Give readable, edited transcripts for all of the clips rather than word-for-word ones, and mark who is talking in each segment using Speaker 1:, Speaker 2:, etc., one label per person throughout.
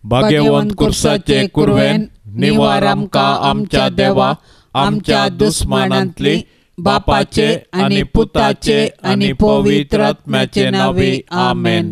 Speaker 1: भाग्यवंत कुर्साचे कुरवेन निवार आमकां आमच्या देवा आमच्या दुस्मानांतली बापाचे आनी पुताचे आनी पवित्र आत्म्याचे नांवे आमेन.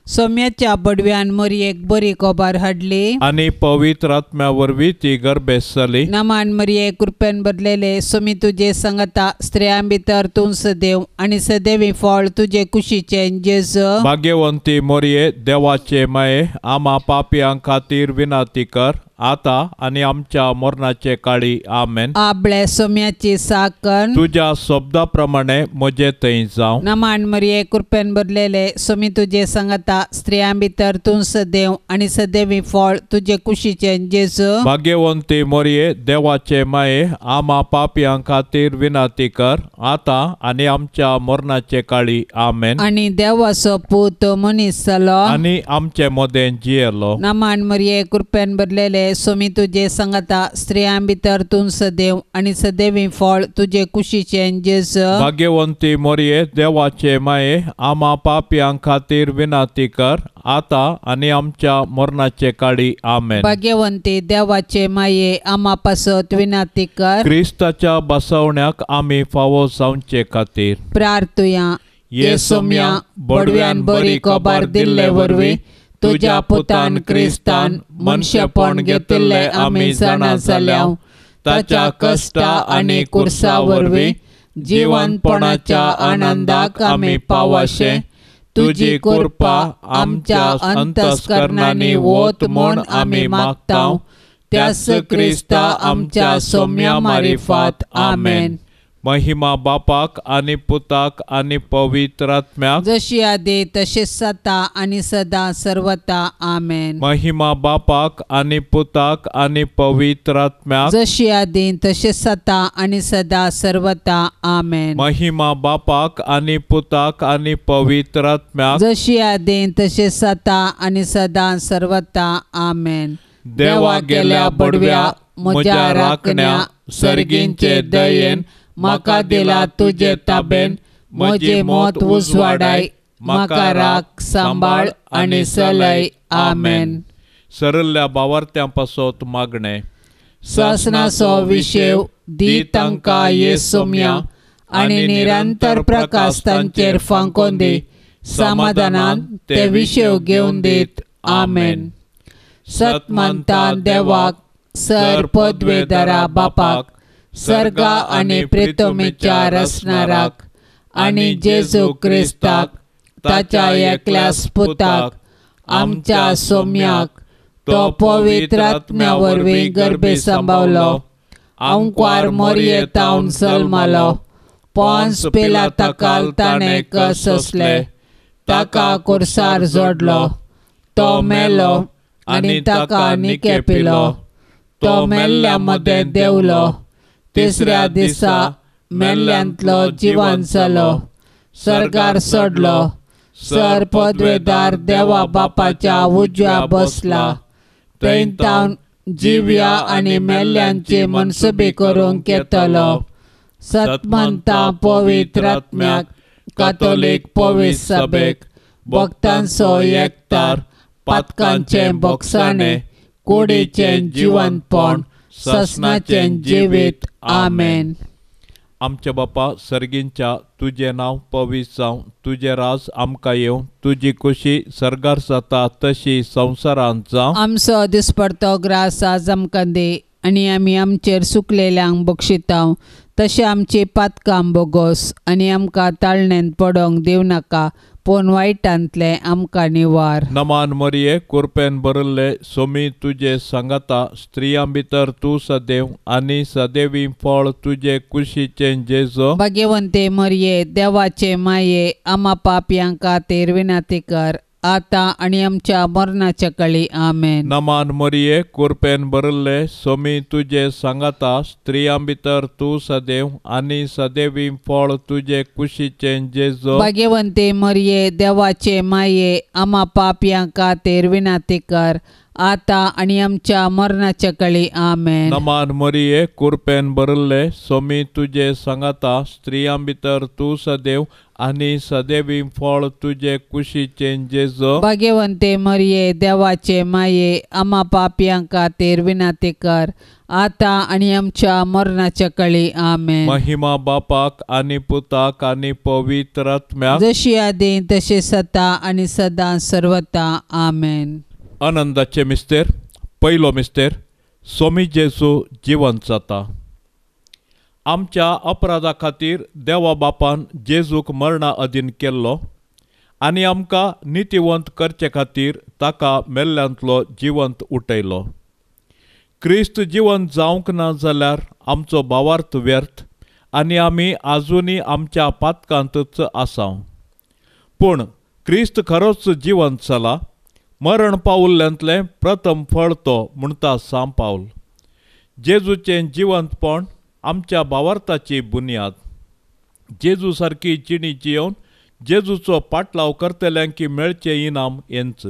Speaker 2: सोम्याच्या बडव्यान मरियेक बरी खबर हाडली
Speaker 1: आनी पवित्र आत्म्या वरवीं ती गर्भेस्त जाली.
Speaker 2: नमान मरिये कृपेन बदलेले सोमी तुजे संगता स्त्रियां भितर तूं सदैव आनी सदैवी फळ तुजे कुशीचें जेजू.
Speaker 1: भाग्यवंती मरिये देवाचे माये आमा पापयां खातीर विनंती कर आता आनी आमच्या मरणाचे काळी आमेन.
Speaker 2: आबळे सोम्याची साकन
Speaker 1: तुज्या शब्दा प्रमाणे म्हजे थंय जावं.
Speaker 2: नमान मरिये कृपेन भरलेले सोमी तुजे संगता स्त्रियां भितर तूं सदैव आनी सदैवी फळ तुजे कुशीचें जेजू.
Speaker 1: भाग्यवंती मरिये देवाचे माये आमा पापयां खातीर विनंती कर आता आनी आमच्या मरणाचे काळी आमेन.
Speaker 2: आनी देवाचो पूत मनीस जालो
Speaker 1: आनी आमचे मदें जियेलो.
Speaker 2: नमान मरिये कृपेन भरलेले सोमी तुजे संगता स्त्रियां भितर तूं सदैव आनी सदैवी फळ तुजे कुशीचें जेजू.
Speaker 1: भाग्यवंती मरिये देवाचे माये आमा पापयां खातीर विनंती कर आता आनी आमच्या मरणाचे काळी आमेन.
Speaker 2: भाग्यवंती देवाचे माये आमा पासत विनंती कर.
Speaker 1: क्रिस्ताच्या बसवण्याक आमी फावो जावचे खातीर
Speaker 2: प्रार्थुया.
Speaker 1: ये सोम्या बडव्यान बरी खबर दिल्ले वरवीं तुज्या पुतान क्रिस्तान मनशेपण घेतिल्लें आमी जाणा जाल्या. ताच्या कश्टा आनी कुर्सा वरवीं जिवनपणाच्या आनंदाक आमी पावाशे तुजी कृपा आमच्या अंतस्करणांनी वत म्हूण आमी मागता. त्याच क्रिस्ता आमच्या सोम्या मारिफात आमेन. महिमा बापाक आनी पुताक आनी पवित्र आत्म्याक
Speaker 2: जशी आदी तशीच सता आनी सदा सर्वता आमेन.
Speaker 1: महिमा बापाक आनी पुताक आनी पवित्र आत्म्याक
Speaker 2: जशी आदी तशीच सता आनी सदा सर्वता आमेन.
Speaker 1: महिमा बापाक आनी पुताक आनी पवित्र आत्म्याक
Speaker 2: जशी आदी तशीच सता आनी सदा सर्वता आमेन.
Speaker 1: देवा गेल्या बडव्या म्हज्या राखण्या सर्गींचे दयेन म्हाका दिला तुजे ताबेन
Speaker 2: म्हजे मत उजवाडाय म्हाका राख सांबाळ आनी सलय आमेन.
Speaker 1: सरल्ल्या बावार्थ्यां पासत मागणें.
Speaker 2: सासनाचो विशेव दी तांकां ये सोम्या आनी निरंतर प्रकाश तांचेर फांकोन दी. समाधानान ते विशेव घेवन दीत आमेन. सत मानता देवाक सर पदवेदारा बापाक सर्गा आनी प्रितोमेच्या रचणाराक आनी जेजू क्रिस्ताक ताच्या एकल्याच पुताक आमच्या सोम्याक तो पवित्र आत्म्या वरवीं गर्भे सांबावलो आंकवार मोरये तावन जल्मालो पोन्स पिलाता ताणें कससले ताका कुर्सार जोडलो तो मेलो आनी ताका निके पिलो तो मेल्ल्या मदें देंवलो तिसऱ्या दिसा मेल्ल्यांतलो जिवन जालो सर्गार चडलो सर पदवेदार देवा बापाच्या उजव्या बसला थंय तावन जिव्या आनी मेल्ल्यांची मनसुबी करूंक येतलो. सतमंता पवित्र आत्म्याक कातोलीक पवित्र सभेक भक्तांचो एकतार पातकांचें बोगसाणें कुडीचें जिवनपण ससनाचें जिवीत आमेन.
Speaker 1: आमच्या बापा सर्गींच्या तुजें नांव पवित्र जावं, तुजें राज आमकां येवं, तुजी खुशी सर्गार जाता तशी संवसारांत जावं.
Speaker 2: आमचो दिसपडतो ग्रास आज आमकां दी आनी आमी आमचेर सुकलेल्यांक बक्षितांव तशें आमची पातकां बोगोस आनी आमकां ताळणेंत पडोंक दिवं नाका पूण वायटांतलें आमकां निवार.
Speaker 1: नमान मरिये कुरपेन भरिल्ले सोमी तुजे सांगाता, स्त्रियां भितर तूं सदैव आनी सदैवी फळ तुजे कुशीचें जेजू.
Speaker 2: भाग्यवंते मरिये देवाचे माये आमा पापयां खातीर विनंती कर आतां आनी आमच्या मरणाच्या कळी आमेन.
Speaker 1: नमान मरिये कुरपेन भरिल्ले सोमी तुजे सांगाता, स्त्रियां भितर तूं सदैव आनी सदैवी फळ तुजे कुशीचें जेजू.
Speaker 2: भाग्यवंते मरिये देवाचे माये आमा पापयां खातीर विनंती कर आतां आनी आमच्या मरणाच्या कळी. आमेन.
Speaker 1: नमान मरिये, कुरपेन भरिल्ले, सोमी तुजे सांगाता, स्त्रियां भितर तूं सदैव आनी सदैवी फळ तुजे कुशीचें जेजू.
Speaker 2: भाग्यवंते मरिये, देवाचे माये, आमा पापयां खातीर विनंती कर, आतां आनी आमच्या मरणाच्या कळी. आमेन.
Speaker 1: महिमा बापाक आनी पुताक आनी पवित्र आत्म्याक,
Speaker 2: जशी आदी तशी सता आनी सदां सर्वता. आमेन.
Speaker 1: आनंदाचे मिस्तेर. पयलो मिस्तेर, सोमी जेजू जिवंत जाता. आमच्या अपराधा खातीर देवा बापान जेजूक मरणा अधीन केल्लो आनी आमकां नितीवंत करचे खातीर ताका मेल्ल्यांतलो जिवंत उठयलो. क्रिस्त जिवंत जावंक ना जाल्यार आमचो भावार्थ व्यर्थ आनी आमी आजुनूय आमच्या पातकांतच आसाव. पूण क्रिस्त खरोच जिवंत जाला, मरण पावल्ल्यांतलें प्रथम फळ तो म्हणटा सांत पावल. जेजूचें जिवंतपण आमच्या भावार्थाची बुन्याद. जेजू सारकी जिणी जियोवन जेजूचो पाटलाव करतल्यांकी मेळचें इनाम हेंच.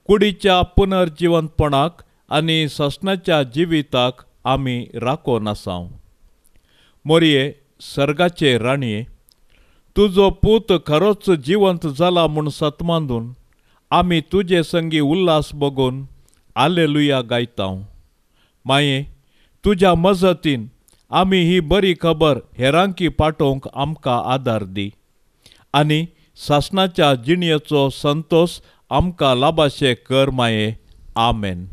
Speaker 1: कुडीच्या पुनर्जिवंतपणाक आनी ससनाच्या जिविताक आमी राखून आसाव. मोरये, सर्गाचे राणये, तुजो पूत खरोच जिवंत जाला म्हूण सतमांदून आमी तुजे संगी उल्हास बगून आलेलुया गायताव. माये, तुज्या मजतीन आमी ही बरी खबर हेरांकी पाठोवंक आमकां आदार दी आनी सासणाच्या जिणयेचो संतोश आमकां लाभाशे कर माये. आमेन.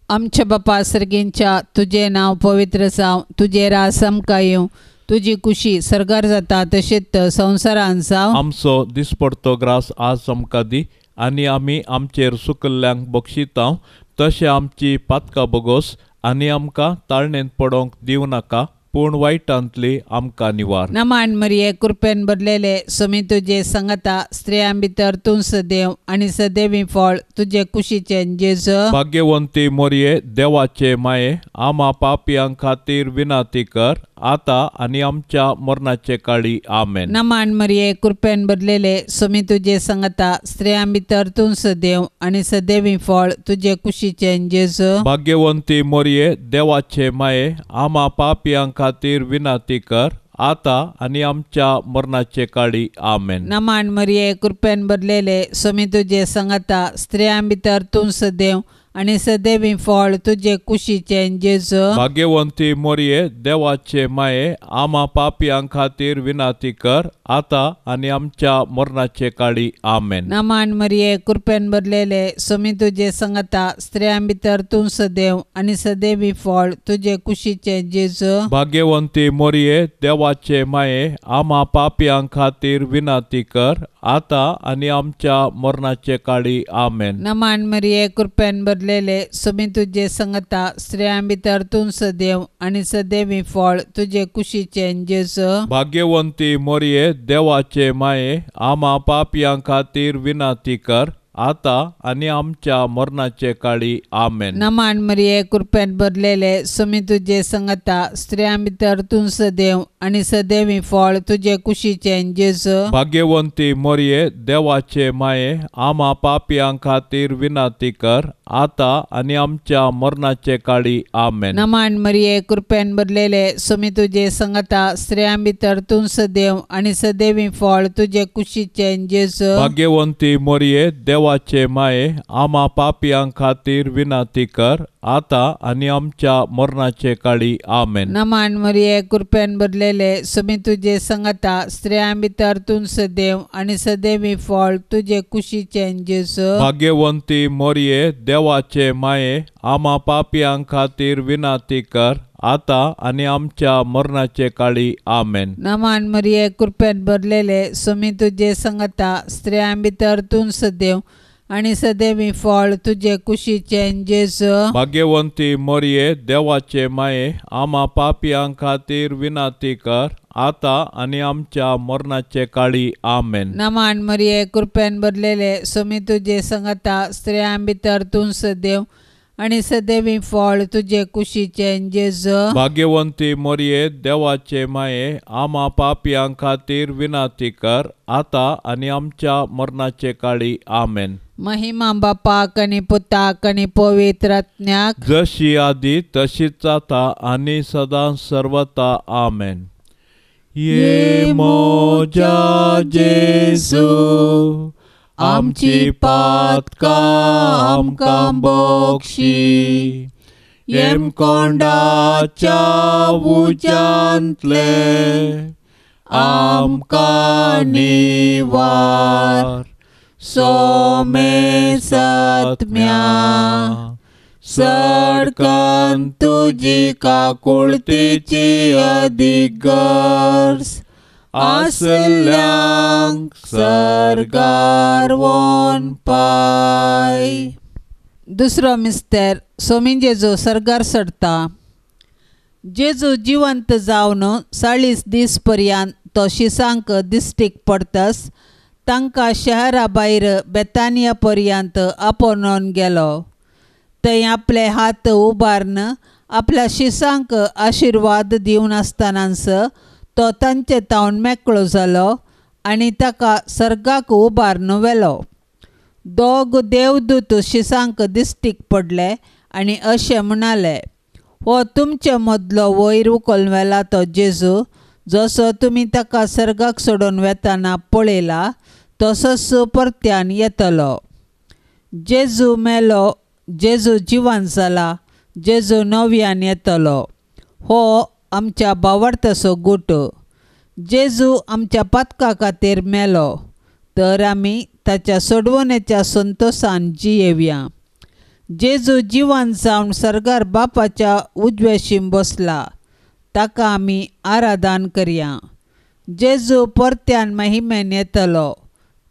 Speaker 2: आमच्या बापा सर्गींच्या, तुजें नांव पवित्र जावं, तुजें राज आमकां येवं, तुजी कुशी सर्गार जाता तशेंच संवसारांत जावं.
Speaker 1: आमचो दिसपडतो ग्रास आज आमकां दी आनी आमी आमचेर सुकल्ल्यांक बक्षितांव तशें आमची पातकां बोगोस आनी आमकां ताळणेंत पडोवंक दिवं नाका, पूण वायटांतली आमकां निवार.
Speaker 2: नमान मरिये, कृपेन भरलेले, सोमी तुजे संगता, स्त्रियां भितर तूं सदैव आनी सदैवी फळ तुजे कुशीचें जेजू.
Speaker 1: भाग्यवंती मोरये, देवाचे माये, आमा पापयां खातीर विनंती कर, आतां आनी आमच्या मरणाचे काळी. आमेन.
Speaker 2: नमान मरिये, कृपेन भरलेले, सोमी तुजे संगता, स्त्रियां भितर तूं सदैव आनी सदैवी फळ तुजे कुशीचें जेजू.
Speaker 1: भाग्यवंती मोरये, देवाचे माये, आमा पापयां खातीर विनंती कर, आतां आनी आमच्या मरणाचे काळी. आमेन.
Speaker 2: नमान मरिये, कृपेन भरलेले, सोमी तुजे संगता, स्त्रियां भितर तूं सदैव आनी सदैवी फळ तुजे कुशीचें जेजू.
Speaker 1: भाग्यवंती मोरये, देवाचे माये, आमा पापयां खातीर विनंती कर, आतां आनी आमच्या मरणाचे काळी. आमेन.
Speaker 2: नमान मरिये, कृपेन भरलेले, सोमी तुजे संगता, स्त्रियां भितर तूं सदैव आनी सदैवी फळ तुजे कुशीचें जेजू.
Speaker 1: भाग्यवंती मोरये, देवाचे माये, आमा पापयां खातीर विनंती कर, आतां आनी आमच्या मरणाचे काळी. आमेन.
Speaker 2: नमान मरिये, कृपेन भरलेले, सोमी तुजे संगता, स्त्रियां भितर तूं सदैव आनी सदैवी फळ तुजे कुशीचें जेजू.
Speaker 1: भाग्यवंती मोरये, देवाचे माये, आमा पापयां खातीर विनंती कर, आतां आनी आमच्या मरणाचे काळी. आमेन.
Speaker 2: नमान मरिये, कृपेन भरलेले, सोमी तुजे संगता, स्त्रियां भितर तूं सदैव आनी सदैवी फळ तुजे कुशीचें जेजू.
Speaker 1: भाग्यवंती मोरये, देवाचे माये, आमा पापयां खातीर विनंती कर, आतां आनी आमच्या मरणाचे काळी. आमेन.
Speaker 2: नमान मरिये, कृपेन भरलेले, सोमी तुजे संगता, स्त्रियां भितर तूं सदैव आनी सदैवी फळ तुजे कुशीचें जेजू.
Speaker 1: भाग्यवंती मोरये, देवाचे माये, आमा पापयां खातीर विनंती कर, आतां आनी आमच्या मरणाचे काळी. आमेन.
Speaker 2: नमान मरिये, कृपेन भरलेले, सोमी तुजे संगता, स्त्रियां भितर तूं सदैव आनी सदैवी फळ तुजे कुशीचें जेजू.
Speaker 1: भाग्यवंती मोरये, देवाचे माये, आमा पापयां खातीर विनंती कर, आतां आनी आमच्या मरणाचे काळी. आमेन.
Speaker 2: नमान मरिये, कृपेन भरलेले, सोमी तुजे संगता, स्त्रियां भितर तूं सदैव आनी सदैवी फळ तुजे कुशीचें जेजू.
Speaker 1: भाग्यवंती मोरये, देवाचे माये, आमा पापयां खातीर विनंती कर, आतां आनी आमच्या मरणाचे काळी. आमेन.
Speaker 2: नमान मरिये, कृपेन भरलेले, सोमी तुजे संगता, स्त्रियां भितर तूं सदैव आनी सदैवी फळ तुजे कुशीचें जेजू.
Speaker 1: भाग्यवंती मोरये, देवाचे माये, आमा पापयां खातीर विनंती कर, आतां आनी आमच्या मरणाचे काळी. आमेन.
Speaker 2: महिमा बापाक आनी पुताक आनी पवित्र आत्म्याक,
Speaker 1: जशी आदी तशीच आता आनी सदां सर्वता. आमेन. ये मोजा जेजू आमची पातकां आमकां बक्षी, येमकोंडाच्या उज्यांतले आमकां निवार.
Speaker 2: सोमे सत्म्या
Speaker 1: सडकन तुजी काकुळतीची अदीक गरज आसल्यांक सर्गार वोन पाय.
Speaker 2: दुसरो मिस्तेर सोमी जेजू सर्गार चडता. जेजू जिवंत जावन 40 दीस पर्यंत तो शिसांक दिश्टीक पडतस तांकां शहरा भायर बेतानिया पर्यंत आपोवन गेलो. थंय आपले हात उबारून आपल्या शिसांक आशिर्वाद दिवन आसतनाच तो तांचे तावन मेकळो जालो आनी ताका सर्गाक उबारून व्हेलो. दोग देवदूत शिसांक दिश्टीक पडले आनी अशें म्हणाले, हो तुमचे मदलो वयर उखलून व्हेला तो जेजू, जसो तुमी ताका सर्गाक सोडून वेतना पळयला तसोच परत्यान येतलो. जेजू मेलो, जेजू जिवन जाला, जेजू नव्यान येतलो. हो आमच्या बावडताचो गुट. जेजू आमच्या पातका खातीर मेलो तर आमी ताच्या सोडवणेच्या संतोशान जियेवया. जेजू जिवन जावन सर्गार बापाच्या उजवेशीन बसला, ताका आमी आराधन करया. जेजू परत्यान महिमेन येतलो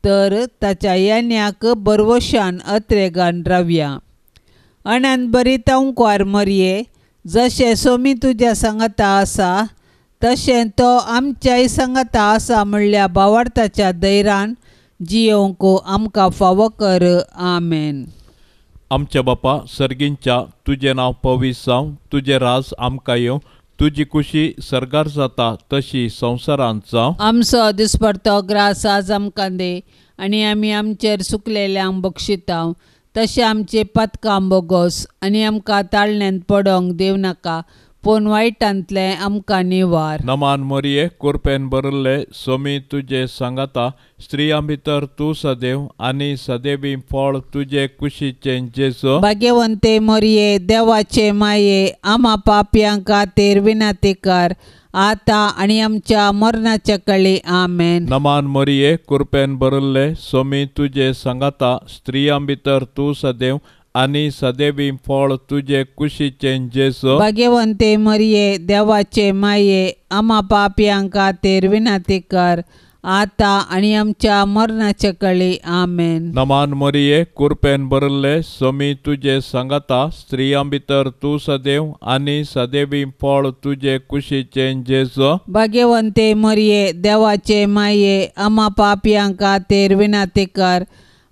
Speaker 2: तर ताच्या येण्याक बरवशान अत्रेगान रावया. अनंत बरी तंकवार मरये, जशें सोमी तुज्या सांगाता आसा तशें तो आमच्याय सांगाता आसा म्हणल्या बावडताच्या धैर्यान जियोवंक आमकां फावो कर. आमेन.
Speaker 1: आमच्या बापा सर्गींच्या, तुजें नांव पवित्र जावं, तुजें राज आमकां येवं, तुजी कुशी सर्गार जाता तशी संवसारांत जावं.
Speaker 2: आमचो दिसपडतो ग्रास आज आमकां दी आनी आमी आमचेर सुकलेल्यांक बक्षितांव तशें आमचे पातकां बोगोस आनी आमकां ताळण्यांत पडोंक दिवं नाका, पूण वायटांतलें आमकां निवार.
Speaker 1: नमान मरिये, कुरपेन भरिल्ले सोमी तुजे सांगाता, स्त्रियां भितर तूं सदैव आनी सदैवी फळ तुजे कुशीचें जेजू.
Speaker 2: भाग्यवंते मरिये, देवाचे माये, आमा पापयां खातीर विनंती कर आतां आनी आमच्या मरणाच्या कळी. आमेन.
Speaker 1: नमान मरिये, कुरपेन भरिल्ले सोमी तुजे सांगाता, स्त्रियां भितर तूं सदैव आनी सदैवी फळ तुजे कुशीचें जेजू.
Speaker 2: भाग्यवंते मरिये, देवाचे माये, आमा पापयां खातीर विनंती कर आतां आनी आमच्या मरणाच्या कळी. आमेन.
Speaker 1: नमान मरिये, कुरपेन भरिल्ले सोमी तुजे सांगाता, स्त्रियां भितर तूं सदैव आनी सदैवी फळ तुजे कुशीचें जेजू.
Speaker 2: भाग्यवंते मरिये, देवाचे माये, आमा पापयां खातीर विनंती कर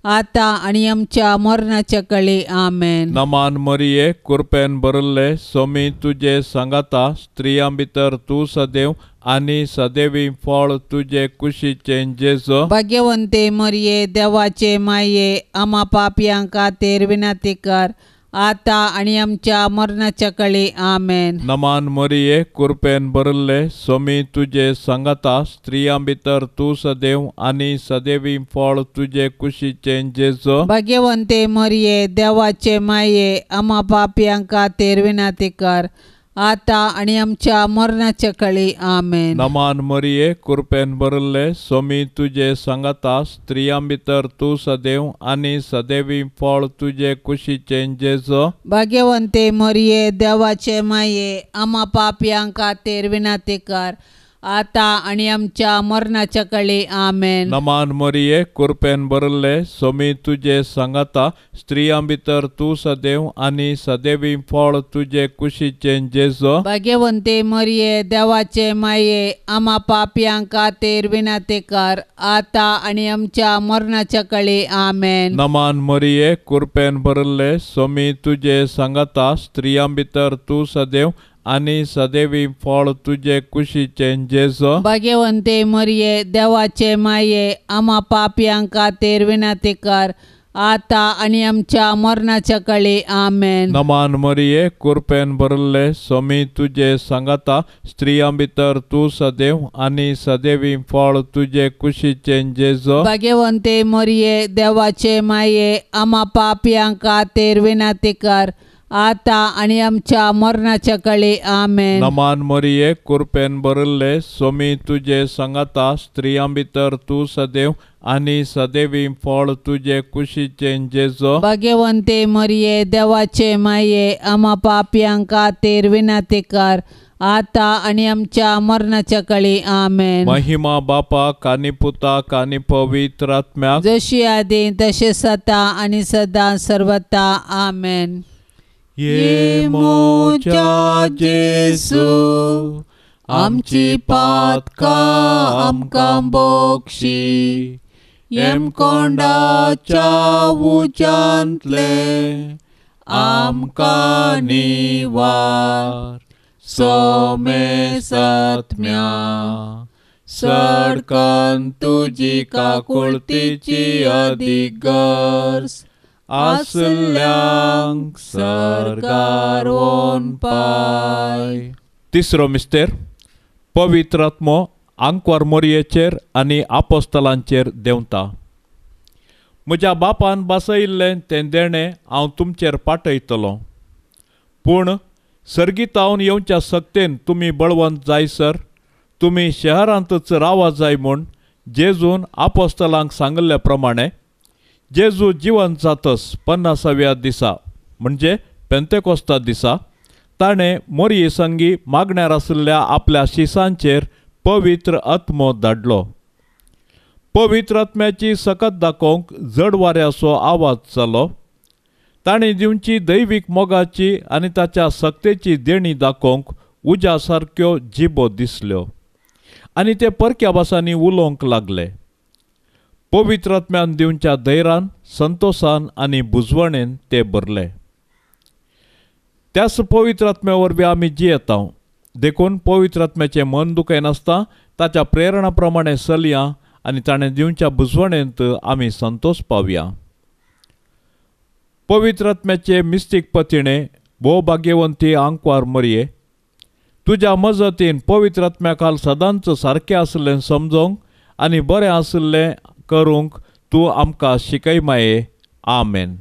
Speaker 2: आतां आनी आमच्या मरणाच्या कळी. आमेन.
Speaker 1: नमान मरिये, कुरपेन भरिल्ले सोमी तुजे सांगाता, स्त्रियां भितर तूं सदैव आनी सदैवी फळ तुजे कुशीचें जेजू.
Speaker 2: भाग्यवंते मरिये, देवाचे माये, आमा पापयां खातीर विनंती कर आतां आनी आमच्या मरणाच्या कळी. आमेन.
Speaker 1: नमान मरिये, कुरपेन भरिल्ले सोमी तुजे सांगाता, स्त्रियां भितर तूं सदैव आनी सदैवी फळ तुजे कुशीचें जेजू.
Speaker 2: भाग्यवंते मरिये, देवाचे माये, आमा पापयां खातीर विनंती कर आतां आनी आमच्या मरणाच्या कळी. आमेन.
Speaker 1: नमान मरिये, कुरपेन भरिल्ले सोमी तुजे सांगाता, स्त्रियां भितर तूं सदैव आनी सदैवी फळ तुजे कुशीचें जेजू.
Speaker 2: भाग्यवंते मरिये, देवाचे माये, आमा पापयां खातीर विनंती कर आतां आनी आमच्या मरणाच्या कळी. आमेन.
Speaker 1: नमान मरिये, कुरपेन भरिल्ले सोमी तुजे सांगाता, स्त्रियां भितर तूं सदैव आनी सदैवी फळ तुजे कुशीचें जेजू.
Speaker 2: भाग्यवंते मरिये, देवाचे माये, आमा पापयां खातीर विनंती कर आतां आनी आमच्या मरणाच्या कळी. आमेन.
Speaker 1: नमान मरिये, कुरपेन भरिल्ले सोमी तुजे सांगाता, स्त्रियां भितर तूं सदैव आनी सदैवी फळ तुजे कुशीचें जेजू.
Speaker 2: भाग्यवंते मरिये, देवाचे माये, आमा पापयां खातीर विनंती कर आतां आनी आमच्या मरणाच्या काळी. आमेन.
Speaker 1: नमान मरिये, कुरपेन भरले, स्वामी तुजे सांगाता, स्त्रियां भितर तूं सदैव आनी सदैवी फळ तुजे कुशीचें जेजो.
Speaker 2: भाग्यवंते मरिये, देवाचे माये, आमा पापयां खातीर विनंती कर, आतां आनी आमच्या मरणाच्या काळी. आमेन.
Speaker 1: नमान मरिये, कुरपेन भरले, स्वामी तुजे सांगाता, स्त्रियां भितर तूं सदैव आनी सदैवी फळ तुजे कुशीचें जेजो.
Speaker 2: भाग्यवंते मरिये, देवाचे माये, आमा पापयां खातीर विनंती कर, आतां आनी आमच्या मरणाच्या काळी. आमेन.
Speaker 1: महिमा बापाक आनी पुताक आनी पवित्र आत्म्याक,
Speaker 2: जशी आदी तशें सता आनी सदां सर्वता. आमेन.
Speaker 1: ये मोच्या जेसू, आमची पातकां आमकां बक्षी, येमकोंडाच्या उज्यांतले आमकां निवार, सोमे सत्म्या सडकन तुजी काकुळतीची अदीक गरज आसल्यांक सरकार पाय. तिसरो मिस्तेर, पवित्र आत्मो आंकवार मोरयेचेर आनी आपोस्तलांचेर देंवता. म्हज्या बापान बसयिल्लें तें देणें हांव तुमचेर पाठयतलो, पूण सर्गीतावन येवच्या सक्तेन तुमी बळवंत जायसर तुमी शहरांतच रावा जाय म्हूण जेजून आपोस्तलांक सांगिल्ल्या प्रमाणे जेजू जिवन जातस 50व्या दिसा म्हणजे पेंतेकोस्ता दिसा ताणें मोरये संगी मागण्यार आशिल्ल्या आपल्या शिसांचेर पवित्र आत्मो धाडलो. पवित्र आत्म्याची सकत दाखोवंक जड वाऱ्याचो आवाज जालो. ताणें दिवची दैवीक मोगाची आनी ताच्या सक्तेची देणी दाखोवंक उज्या सारक्यो जिबो दिसल्यो आनी ते परक्या भासांनी उलोवंक लागले. पवित्र आत्म्यान दिवच्या धैर्यान, संतोशान आनी बुजवणेन ते भरले. त्याच पवित्र आत्म्या वरवीं आमी जियेता, देखून पवित्र आत्म्याचें मन दुखयनासतना ताच्या प्रेरणा प्रमाणे चलया आनी ताणें दिवच्या बुजवणेंत आमी संतोश पावया. पवित्र आत्म्याचे मिस्तीक पतिणे भोव भाग्यवंती आंकवार मरये, तुज्या मजतीन पवित्र आत्म्या खाल सदांच सारकें आशिल्लें समजोंक आनी बरें आशिल्लें करूंक तूं आमकां शिकय माये. आमेन.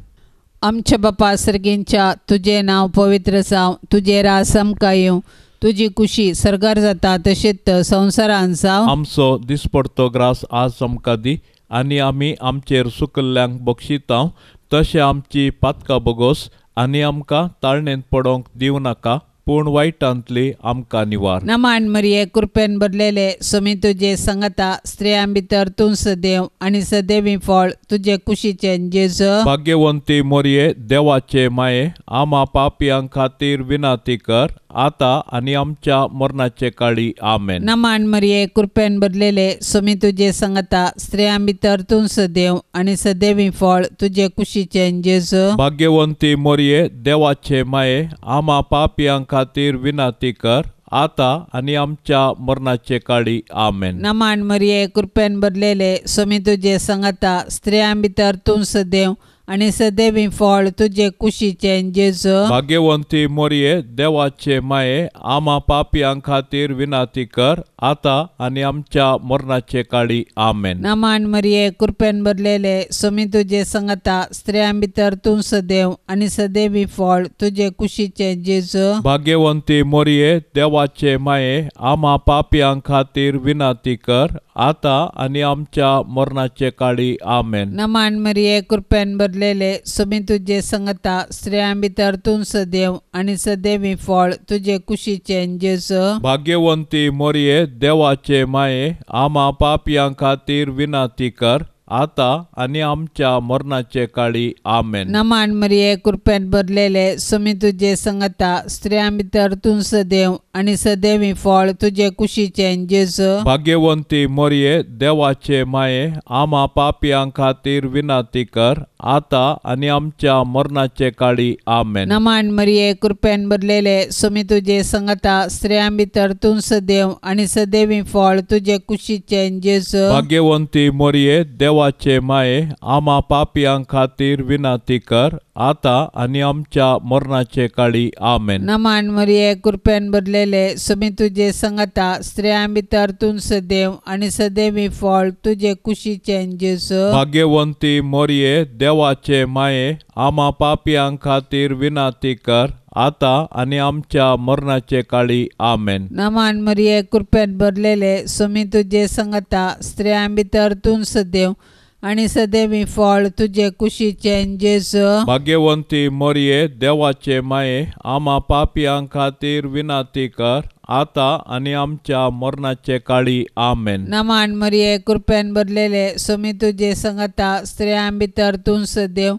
Speaker 2: आमच्या बापा सर्गींच्या, तुजें नांव पवित्र जावं, तुजें राज आमकां येवं, तुजी कुशी सर्गार जाता तशेंच संवसारांत जावं.
Speaker 1: आमचो दिसपडतो ग्रास आज आमकां दी आनी आमी आमचेर सुकल्ल्यांक बक्षितांव तशें आमची पातकां बोगोस आनी आमकां ताळणेंत पडोवंक दिवं नाका, पूण वायटांतली आमकां निवार.
Speaker 2: नमान मरिये, कृपेन भरलेले, स्वामी तुजे संगता, स्त्रियां भितर तूं सदैव आनी सदैवी फळ तुजे कुशीचें जेजू.
Speaker 1: भाग्यवंती मोरये, देवाचे माये, आमा पापयां खातीर विनंती कर, आतां आनी आमच्या मरणाचे काळी. आमेन.
Speaker 2: नमान मरिये, कृपेन भरलेले, स्वामी तुजे संगता, स्त्रियां भितर तूं सदैव आनी सदैवी फळ तुजे कुशीचें जेजू.
Speaker 1: भाग्यवंती मोरये, देवाचे माये, आमा पापयां खातीर विनंती कर, आतां आनी आमच्या मरणाचे काळी. आमेन.
Speaker 2: नमान मरिये, कृपेन भरलेले, स्वामी तुजे संगता, स्त्रियां भितर तूं सदैव आनी सदैवी फळ तुजे कुशीचें जेजू.
Speaker 1: भाग्यवंती मोरये, देवाचे माये, आमा पापयां खातीर विनंती कर, आतां आनी आमच्या मरणाचे काळी. आमेन.
Speaker 2: नमान मरिये, कृपेन भरलेले, स्वामी तुजे संगता, स्त्रियां भितर तूं सदैव आनी सदैवी फळ तुजे कुशीचें जेजू.
Speaker 1: भाग्यवंती मोरये, देवाचे माये, आमा पापयां खातीर विनंती कर, आतां आनी आमच्या मरणाचे काळी. आमेन.
Speaker 2: नमान मरिये, कृपेन भरलेले, स्वामी तुजे संगता, स्त्रियां भितर तूं सदैव आनी सदैवी फळ तुजे कुशीचें जेजू.
Speaker 1: भाग्यवंती मोरये, देवाचे माये, आमा पापयां खातीर विनंती कर, आतां आनी आमच्या मरणाचे काळी. आमेन.
Speaker 2: नमान मरिये, कृपेन भरलेले, स्वामी तुजे संगता, स्त्रियां भितर तूं सदैव आनी सदैवी फळ तुजे कुशीचें जेजू.
Speaker 1: भाग्यवंती मोरये, देवाचे माये, आमा पापयां खातीर विनंती कर, आतां आनी आमच्या मरणाचे काळी. आमेन.
Speaker 2: नमान मरिये, कृपेन भरलेले, स्वामी तुजे संगता, स्त्रियां भितर तूं सदैव आनी सदैवी फळ तुजे कुशीचें जेजू.
Speaker 1: भाग्यवंती मरिये, देवाचे माये, आमा पापयां खातीर विनंती कर, आतां आनी आमच्या मरणाचे काळी. आमेन.
Speaker 2: नमान मरिये, कृपेन भरलेले, स्वामी तुजे संगता, स्त्रियां भितर तूं सदैव आनी सदैवी फळ तुजे कुशीचें जेजू.
Speaker 1: भाग्यवंती मरिये, देवाचे माये, आमा पापयां खातीर विनंती कर, आतां आनी आमच्या मरणाचे काळी. आमेन.
Speaker 2: नमान मरिये, कृपेन भरलेले, स्वामी तुजे संगता, स्त्रियां भितर तूं सदैव आनी सदैवी फळ तुजे कुशीचें जेजू.
Speaker 1: भाग्यवंती मरिये, देवाचे माये, आमा पापयां खातीर विनंती कर, आतां आनी आमच्या मरणाचे काळी. आमेन.
Speaker 2: नमान मरिये, कृपेन भरलेले, स्वामी तुजे संगता, स्त्रियां भितर तूं सदैव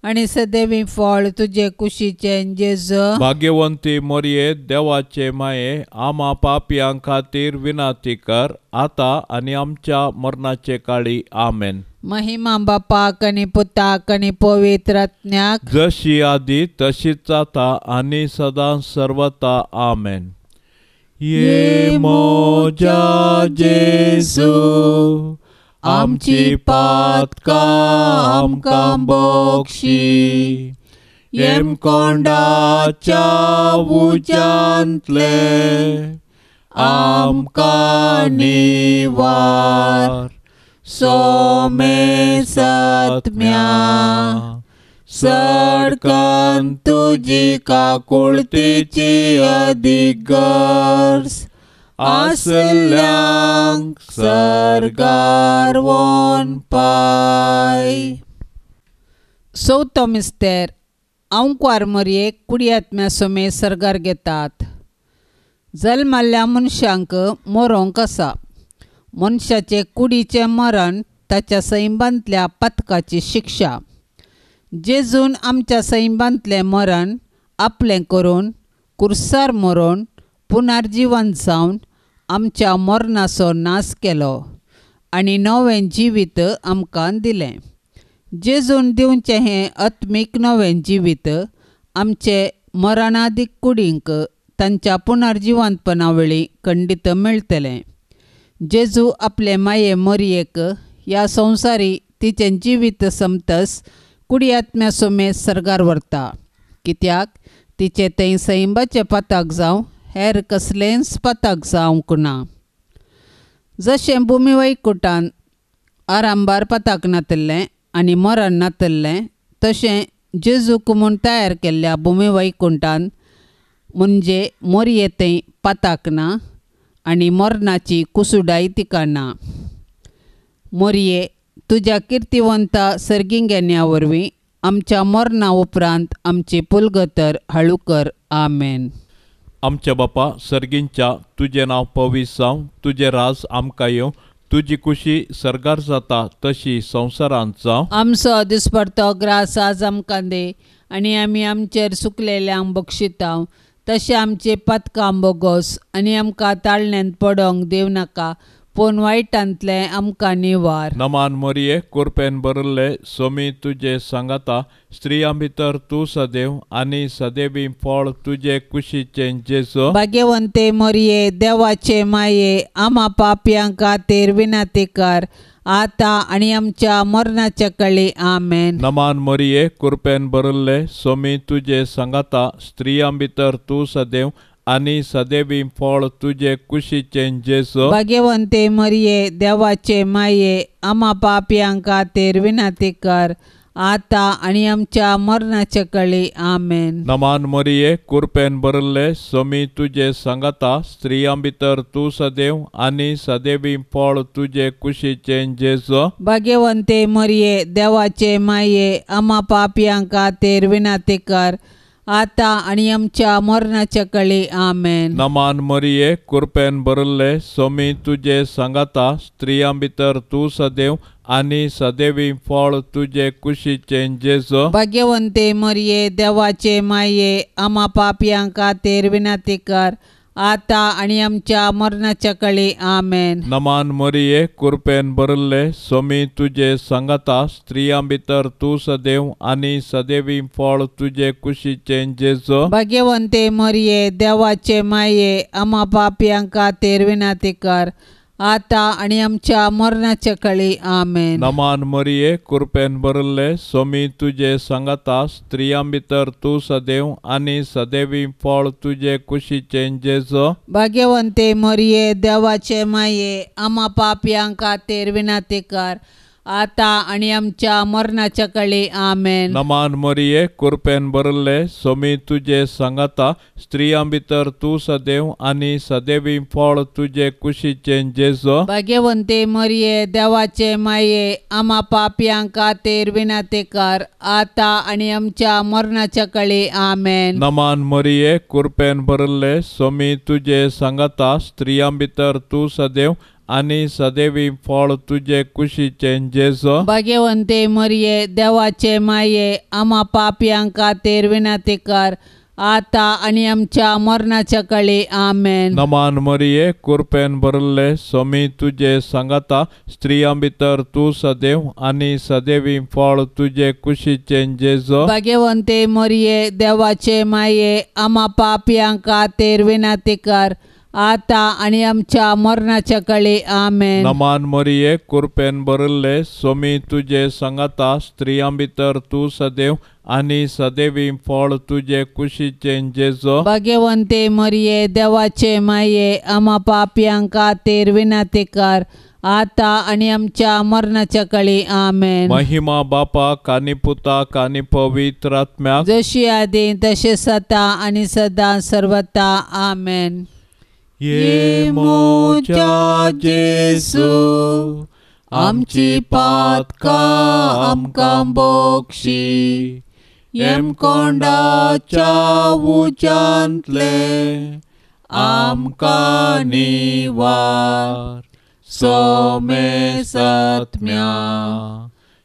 Speaker 2: आनी सदैवी फळ तुजे कुशीचें जेजू.
Speaker 1: भाग्यवंती मरिये, देवाचे माये, आमा पापयां खातीर विनंती कर, आतां आनी आमच्या मरणाचे काळी. आमेन.
Speaker 2: महिमा बापाक आनी पुताक आनी पवित्र आत्म्याक,
Speaker 1: जशी आदी तशीच आतां आनी सदां सर्वता. आमेन. ये मोजा जेजू, आमची पातकां आमकां बक्षी, येमकोंडाच्या उज्यांतले आमकां निवार, सोमे सत्म्या सडकन तुजी काकुळतीची अदीक गरज आसल्यांक सर्गार वोन पाय.
Speaker 2: चवथो मिस्तेर. आंकवार मरयेक कुडयात्म्या सोमे सर्गार घेतात. जल्माल्ल्या मनशांक मरोंक आसा. मनशाचे कुडीचें मरण ताच्या सैमांतल्या पथकाची शिक्षा. जेजून आमच्या सैमांतलें मरण आपलें करून कुर्सार मरोन पुनर्जीवन जावन आमच्या मरणाचो नाश केलो आनी नवें जिवीत आमकां दिलें. जेजून दिवचें हें आत्मीक नवें जिवीत आमचे मरणादीक कुडींक तांच्या पुनर्जिवंतपणा वेळी खंडीत मेळटलें. जेजू आपले माये मोरयेक ह्या संवसारी तिचें जिवीत समतस कुडी आत्म्या सोमे सर्गार व्हरता, कित्याक तिचें थंय सैंबाचें पताक जावं हेर कसलेंच पताक जावंक ना. जशें भुमी वैकुटान आरांभार पताक नातिल्लें आनी मरण नातिल्लें, तशें जेजूक म्हूण तयार केल्ल्या भुमी वैकुंठान म्हणजे मोरये थंय पताक ना आनी मरणाची कुसुडाय तिका ना. मोरये, तुज्या किर्तिवंता सर्गिंग्यान्या वरवीं आमच्या मरणा उपरांत आमची पुलगतर हाळू कर. आमेन.
Speaker 1: आमच्या बापा सर्गींच्या, तुजें नांव पवीस जावं, तुजें राज आमकां येवं, तुजी खुशी सर्गार जाता तशी संवसारांत जावं.
Speaker 2: आमचो दिसपडतो ग्रास आज आमकां दी आनी आमी आमचेर सुकलेल्यांक बक्षितांव, तशें आमचे पथकां बोगोस आनी आमकां ताळण्यांत पडोंक दिवं नाका, पूण वायटांतलें आमकां निवार.
Speaker 1: नमान मोरये, कुरपेन भरिल्ले, सोमी तुजे सांगाता, स्त्रियां भितर तूं सदैव आनी सदैवी फळ तुजे कुशीचें जेजू.
Speaker 2: भाग्यवंते मोरये, देवाचे माये, आमा पापयां खातीर विनंती कर, आतां आनी आमच्या मरणाच्या कळी. आमेन.
Speaker 1: नमान मोरये, कुरपेन भरिल्ले, सोमी तुजे सांगाता, स्त्रियां भितर तूं सदैव आनी सदैवी फळ तुजे कुशीचें जेजू.
Speaker 2: भाग्यवंते मरिये, देवाचे माये, आमा पापयां खातीर विनंती कर, आतां आनी आमच्या मरणाच्या कळी. आमेन.
Speaker 1: नमान मरिये, कुरपेन भरिल्ले, सोमी तुजे सांगाता, स्त्रियां भितर तूं सदैव आनी सदैवी फळ तुजे कुशीचें जेजू.
Speaker 2: भाग्यवंते मरिये, देवाचे माये, आमा पापयां खातीर विनंती कर, आतां आनी आमच्या मरणाच्या कळी. आमेन.
Speaker 1: नमान मरिये, कुरपेन भरिल्ले, सोमी तुजे सांगाता, स्त्रियां भितर तूं सदैव आनी सदैवी फळ तुजे कुशीचें जेजू.
Speaker 2: भाग्यवंते मरिये, देवाचे माये, आमा पापयां खातीर विनंती कर, आतां आनी आमच्या मरणाच्या कळी. आमेन.
Speaker 1: नमान मरिये, कृपेन भरिल्ले, स्वामी तुजे सांगाता, स्त्रियां भितर तूं सदैव आनी सदैवी फळ तुजे कुशीचें जेजू.
Speaker 2: भाग्यवंते मरिये, देवाचे माये, आमा पापयां खातीर विनंती कर, आतां आनी आमच्या मरणाच्या कळी. आमेन.
Speaker 1: नमान मरिये, कृपेन भरिल्ले, स्वामी तुजे सांगाता, स्त्रियां भितर तूं सदैव आनी सदैवी फळ तुजे कुशीचें जेजू.
Speaker 2: भाग्यवंते मरिये, देवाचे माये, आमा पापयां खातीर विनंती कर, आतां आनी आमच्या मरणाच्या कळी. आमेन.
Speaker 1: नमान मरिये, कृपेन भरिल्ले, स्वामी तुजे सांगाता, स्त्रियां भितर तूं सदैव आनी सदैवी फळ तुजे कुशीचें जेजू.
Speaker 2: भाग्यवंते मरिये, देवाचे माये, आमा पापयां खातीर विनंती कर, आतां आनी आमच्या मरणाच्या कळी. आमेन.
Speaker 1: नमान मरिये, कृपेन भरिल्ले, स्वामी तुजे सांगाता, स्त्रियां भितर तूं सदैव आनी सदैवी फळ तुजे कुशीचें जेजू.
Speaker 2: भाग्यवंते मरिये, देवाचे माये, आमा पापयां खातीर विनंती कर, आतां आनी आमच्या मरणाच्या कळी. आमेन.
Speaker 1: नमान मरिये, कृपेन भरिल्ले, स्वामी तुजे सांगाता, स्त्रियां भितर तूं सदैव आनी सदैवी फळ तुजे कुशीचें जेजू.
Speaker 2: भाग्यवंते मरिये, देवाचे माये, आमा पापयां खातीर विनंती कर, आतां आनी आमच्या मरणाच्या कळी. आमेन.
Speaker 1: नमान मरिये, कृपेन भरिल्ले, स्वामी तुजे सांगाता, स्त्रियां भितर तूं सदैव आनी सदैवी फळ तुजे कुशीचें जेजू.
Speaker 2: भाग्यवंते मरिये, देवाचे माये, आमा पापयां खातीर विनंती कर, आतां आनी आमच्या मरणाच्या कळी. आमेन.
Speaker 1: महिमा बापाक आनी पुताक आनी पवित्र आत्म्याक,
Speaker 2: जशी आदी तशें सता आनी सदां सर्वता. आमेन.
Speaker 1: ये मोजा जेजू, आमची पातकां आमकां बक्षी, येमकोंडाच्या उज्यांतले आमकां निवार, सोमेसत्म्या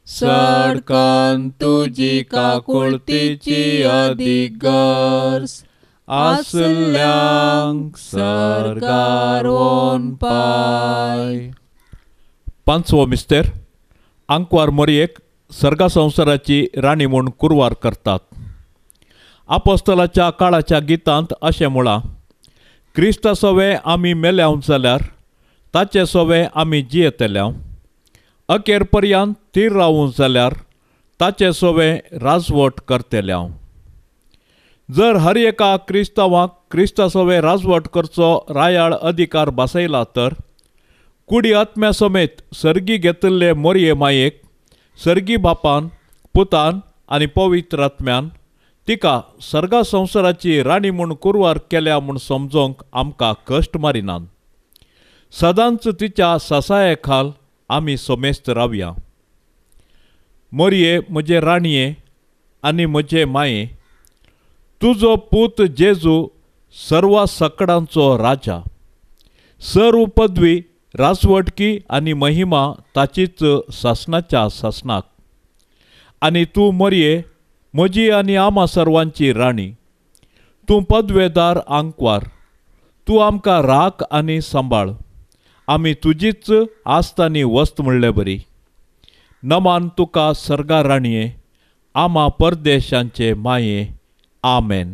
Speaker 1: सडकन तुजी काकुळतीची अदीक गरज आसल्यांक सर्गार वोन पाय. पांचवो मिस्तेर, आंकवार मोरयेक सर्गा संवसाराची राणी म्हूण कुरवार करतात. आपोस्तलाच्या काळाच्या गितांत अशें म्हळां, क्रिस्ता सोवे आमी मेल्याव जाल्यार ताचे सोवे आमी जियेतल्याव, अखेर पर्यंत थीर रावूं जाल्यार ताचे सोवे राजवट करतल्याव. जर हर एका क्रिस्तांवाक क्रिस्ता सोवे राजवट करचो रायाळ अधिकार बसयला तर कुडी आत्म्या समेत सर्गी घेतिल्ले मोरये मायेक सर्गी बापान, पुतान आनी पवित्र आत्म्यान तिका सर्गा संवसाराची राणी म्हूण कुरवार केल्या म्हूण समजोंक आमकां कश्ट मारिनात. सदांच तिच्या सासाये खाल आमी समेस्त रावया. मोरये म्हजे राणये आनी म्हजे माये, तुजो पूत जेजू सर्व सकडांचो राजा, सर्व पदवी राजवटकी आनी महिमा ताचीच सासणाच्या सासणाक. आनी तूं मोरये म्हजी आनी आमा सर्वांची राणी, तूं पदवेदार आंकवार, तूं आमकां राख आनी सांबाळ, आमी तुजीच आस्त आनी वस्त म्हणले बरी. नमान तुका सर्गा राणये, आमा परदेशांचे माये. आमेन.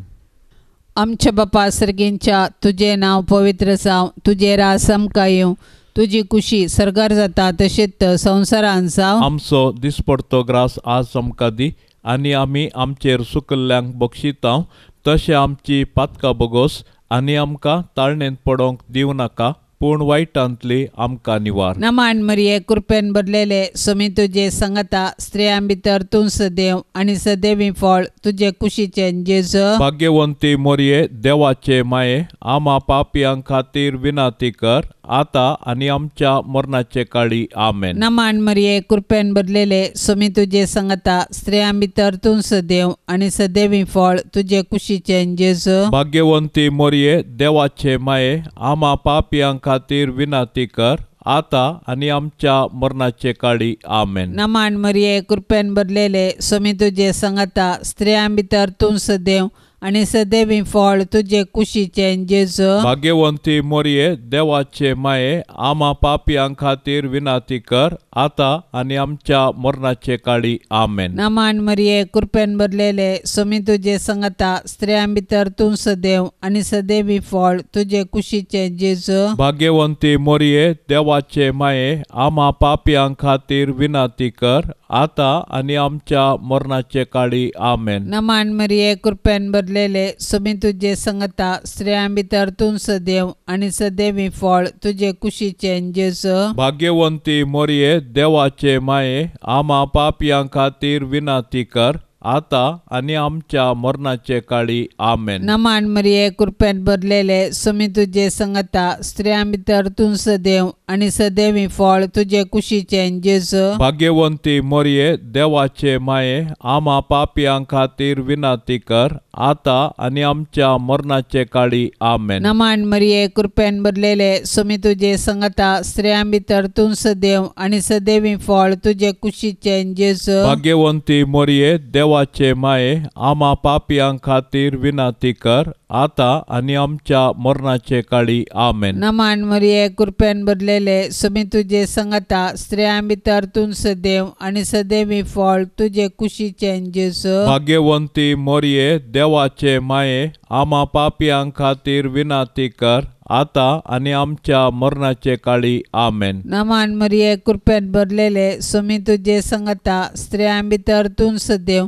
Speaker 2: आमच्या बापा सर्गींच्या, तुजें नांव पवित्र जावं, तुजें राज आमकां येवं, तुजी कुशी सर्गार जाता तशेंच संवसारांत जावं.
Speaker 1: आमचो दिसपडतो ग्रास आज आमकां दी, आनी आमी आमचेर सुकल्ल्यांक बक्षितांव तशें आमची पातकां बोगोस, आनी आमकां ताळणेंत पडोंक दिवं नाका, पूण वायटांतली आमकां निवार.
Speaker 2: नमान मरिये, कृपेन भरलेले, स्वामी तुजे संगता, स्त्रियां भितर तूं सदैव आनी सदैवी फळ तुजे कुशीचें जेजू.
Speaker 1: भाग्यवंती मोरये, देवाचे माये, आमा पापयां खातीर विनंती कर, आतां आनी आमच्या मरणाचे काळी. आमेन.
Speaker 2: नमान मरिये, कृपेन भरलेले, स्वामी तुजे संगता, स्त्रियां भितर तूं सदैव आनी सदैवी फळ तुजे कुशीचें जेजू.
Speaker 1: भाग्यवंती मोरये, देवाचे माये, आमा पापयां खातीर विनंती कर, आतां आनी आमच्या मरणाचे काळी. आमेन.
Speaker 2: नमान मरिये, कृपेन भरलेले, स्वामी तुजे संगता, स्त्रियां भितर तूं सदैव आनी सदैवी फळ तुजे कुशीचें जेजू.
Speaker 1: भाग्यवंती मोरये देवाचे माये आमा पापयां खातीर विनाती कर आतां आनी आमच्या मरणाचे काळी. आमेन.
Speaker 2: नमान मरिये कृपेन भरलेले स्वामी तुजे संगता स्त्रियां भितर तूं सदैव आनी सदैवी फळ तुजे कुशीचें जेजू.
Speaker 1: भाग्यवंती मोरये देवाचे माये आमा पापयां खातीर विनाती कर आतां आनी आमच्या मरणाचे काळी. आमेन.
Speaker 2: नमान मरिये कृपेन भरलेले स्वामी तुजे संगता स्त्रियां भितर तूं सदैव आनी सदैवी फळ तुजे कुशीचें जेजू.
Speaker 1: भाग्यवंती मोरये देवाचे माये आमा पापयां खातीर विनाती कर आतां आनी आमच्या मरणाचे काळी. आमेन.
Speaker 2: नमान मरिये कृपेन भरलेले स्वामी तुजे संगता स्त्रियां भितर तूं सदैव आनी सदैवी फळ तुजे कुशीचें जेजू.
Speaker 1: भाग्यवंती मोरये देवाचे माये आमा पापयां खातीर विनाती कर आतां आनी आमच्या मरणाचे काळी. आमेन.
Speaker 2: नमान मरिये कृपेन भरलेले स्वामी तुजे संगता स्त्रियां भितर तूं सदैव आनी सदैवी फळ तुजे कुशीचें जेजू.
Speaker 1: भाग्यवंती मोरये देवाचे माये आमा पापयां खातीर विनाती कर आतां आनी आमच्या मरणाचे काळी. आमेन.
Speaker 2: नमान मरिये कृपेन भरलेले स्वामी तुजे संगता स्त्रियां भितर तूं सदैव आनी सदैवी फळ तुजे कुशीचें जेजू.
Speaker 1: भाग्यवंती मोरये देवाचे माये आमा पापयां खातीर विनाती कर आतां आनी आमच्या मरणाचे काळी. आमेन.
Speaker 2: नमान मरिये कृपेन भरलेले स्वामी तुजे संगता स्त्रियां भितर तूं सदैव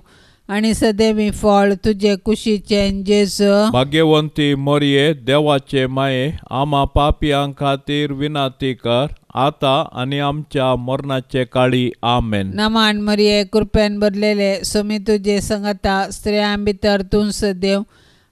Speaker 2: आनी सदैवी फळ तुजे कुशीचें जेजू.
Speaker 1: भाग्यवंती मोरये देवाचे माये आमा पापयां खातीर विनाती कर आतां आनी आमच्या मरणाचे काळी. आमेन.
Speaker 2: नमान मरिये कृपेन भरलेले स्वामी तुजे संगता स्त्रियां भितर तूं सदैव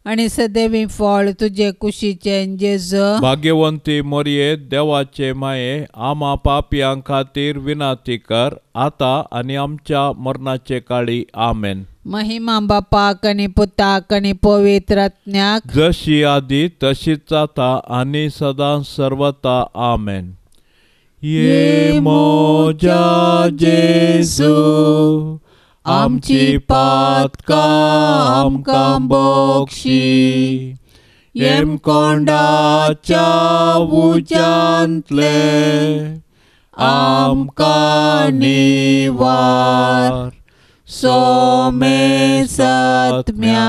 Speaker 2: आनी सदैवी फळ तुजे कुशीचें जेजू.
Speaker 1: भाग्यवंती मोरये देवाचे माये आमा पापयां खातीर विनाती कर आतां आनी आमच्या मरणाचे काळी. आमेन.
Speaker 2: महिमा बापाक आनी पुताक आनी पवित्र आत्म्याक,
Speaker 1: जशी आदी तशीच आतां आनी सदां सर्वता. आमेन. ये मोजा जेजू आमची पातकां आमकां बक्षी, येमकोंडाच्या उज्यांतले आमकां निवार, सोमे सत्म्या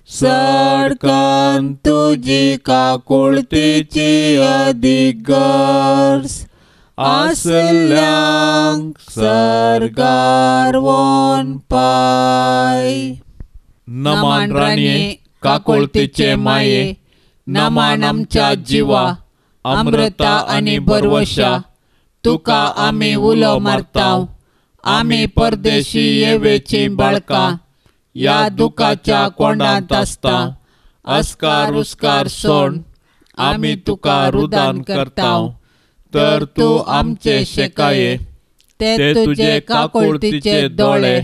Speaker 1: सडकन तुजी काकुळतीची अदीक गरज आसल्यांक सर्गार वोन पाय. नमान राणये काकुळतीचे माये, नमान आमच्या जिवा अमृता आनी बरवशा, तुका आमी उलो मारताव. आमी परदेशी येवेची बाळकां ह्या दुखाच्या कोंडांत आसता. अस्कार उस्कार सोड आमी तुका रुदान करताव, तर तूं आमचे शेकाये
Speaker 2: ते तुजे काकुळतीचे दोळे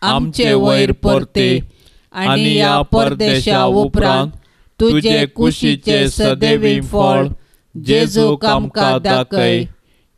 Speaker 2: आमचे वयर परते आनी ह्या परदेशा उपरांत तुजे कुशीचे सदैवी फळ जेजूक आमकां दाखय.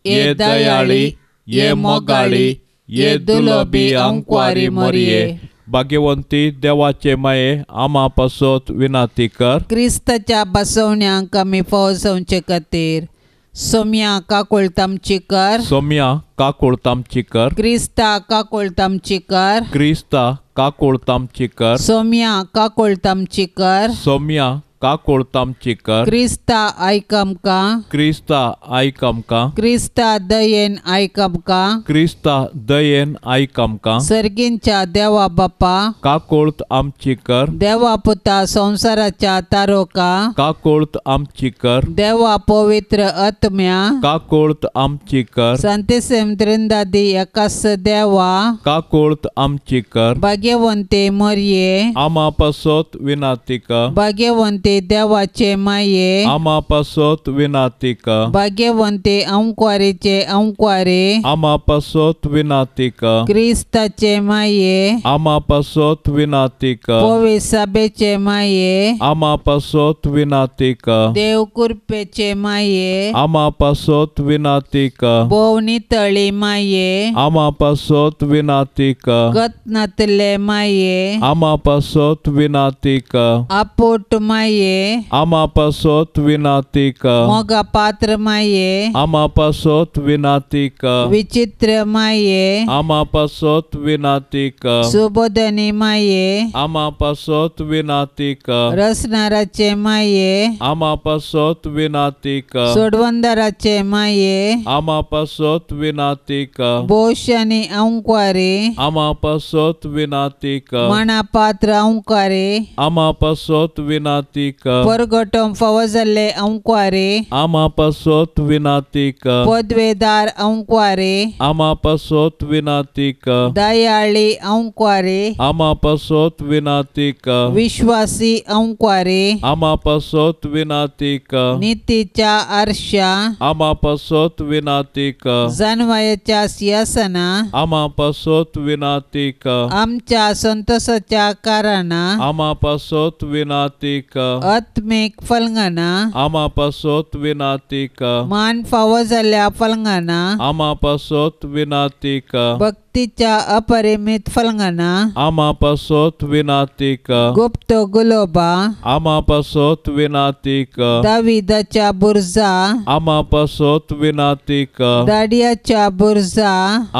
Speaker 2: ये दयाळी, ये मोगाळी, ये दुलबी अंकवारी मोरये.
Speaker 1: भाग्यवंती देवाचे माये आमा पासत विनाती कर.
Speaker 2: क्रिस्ताच्या बसवण्यांक आमी फौजवचे खातीर सोम्या काकुळतामची कर.
Speaker 1: सोम्या काकुळतामची कर.
Speaker 2: क्रिस्ता काकुळतामची कर.
Speaker 1: क्रिस्ता काकुळतामची कर.
Speaker 2: सोम्या काकुळतामची कर.
Speaker 1: सोम्या काकुळतामची कर.
Speaker 2: क्रिस्ता आयक आमकां.
Speaker 1: क्रिस्ता आयक आमकां.
Speaker 2: क्रिस्ता दयेन आयक आमकां.
Speaker 1: क्रिस्ता दयेन आयक आमकां.
Speaker 2: सर्गींच्या देवा बापा
Speaker 1: काकुळत आमची कर.
Speaker 2: देवा पुता संवसाराच्या तारोका
Speaker 1: काकुळत आमची कर.
Speaker 2: देवा पवित्र आत्म्या
Speaker 1: काकुळत आमची कर.
Speaker 2: संतेसेम त्रिंदादी एकास देवा
Speaker 1: काकुळत आमची कर.
Speaker 2: भाग्यवंते मरिये
Speaker 1: आमा पासत विनाती कर.
Speaker 2: भाग्यवंते भाग्यवंती देवाचे माये
Speaker 1: आमा पासत विनाती कर।
Speaker 2: भाग्यवंती अंकवारीचे अंकवारी
Speaker 1: आमा पासत विनाती कर।
Speaker 2: क्रिस्ताचे माये
Speaker 1: आमा पासत विनाती कर।
Speaker 2: पवित्र सभेचे माये
Speaker 1: आमा पासत विनाती कर।
Speaker 2: देव कृपेचे माये
Speaker 1: आमा पासत विनाती कर।
Speaker 2: भोव नितळी माये
Speaker 1: आमा पासत विनाती कर।
Speaker 2: गत नातले माये
Speaker 1: आमा पासत विनाती कर।
Speaker 2: आपोट माये
Speaker 1: आमा पासत विनाती कर।
Speaker 2: मोगा पात्र माये
Speaker 1: आमा पासत विनाती कर।
Speaker 2: विचित्र माये
Speaker 1: आमा पासत विनाती कर।
Speaker 2: सुबोधनी माये
Speaker 1: आमा पासत विनाती कर।
Speaker 2: रसनाराचे माये
Speaker 1: आमा पासत विनाती कर।
Speaker 2: सोडवंदाराचे माये
Speaker 1: आमा पासत विनाती कर।
Speaker 2: भोवशानी अंकवारी
Speaker 1: आमा पासत विनाती कर।
Speaker 2: मना पात्र अंकवारी
Speaker 1: आमा पासत विनाती कर।
Speaker 2: परगटम फावो जाल्ले अंकवारी
Speaker 1: आमा पासत विनाती कर।
Speaker 2: पदवेदार अंकवारी
Speaker 1: आमा पासत विनाती कर।
Speaker 2: दयाळी अंकवारी
Speaker 1: आमा पासत विनाती कर।
Speaker 2: विश्वासी अंकवारी
Speaker 1: आमा पासत विनाती कर।
Speaker 2: नितीच्या आरशा
Speaker 1: आमा पासत विनाती कर।
Speaker 2: जानवायाच्या सिंहासना
Speaker 1: आमा पासत विनाती कर।
Speaker 2: आमच्या संतोषाच्या कारणां
Speaker 1: आमा पासत विनाती कर।
Speaker 2: आत्मीक फलंगाना
Speaker 1: आमा पासत विनाती कर।
Speaker 2: मान फावो जाल्ल्या फलंगाना
Speaker 1: आमा पासत विनाती कर।
Speaker 2: भक्तीच्या अपरिमित फलंगाना
Speaker 1: आमा पासत विनाती कर।
Speaker 2: गुप्त गुलोबा
Speaker 1: आमा पासत विनाती कर।
Speaker 2: दाविदाच्या बुर्जा
Speaker 1: आमा पासत विनाती कर।
Speaker 2: दाडियाच्या बुर्जा